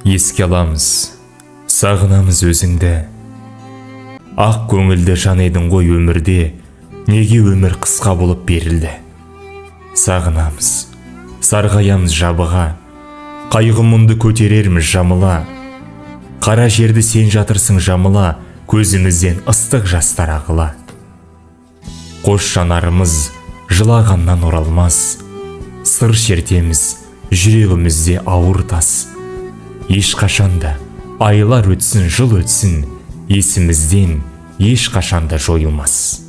Еске аламыз, сағынамыз өзіңді. Ақ көңілді жан едің ғой өмірде, неге өмір қысқа болып берілді? Сағынамыз, сарғаямыз жабыға, қайғы мұңды көтерерміз жамыла. Қара жерді сен жатырсың жамыла, көзімізден ыстық жастар ағыла. Қос жанарымыз жылағаннан оралмас, сыр шертеміз жүрегімізде ауыр тас. Ешқашан да айлар өтсін, жыл өтсін, есімізден ешқашан да жойылмас.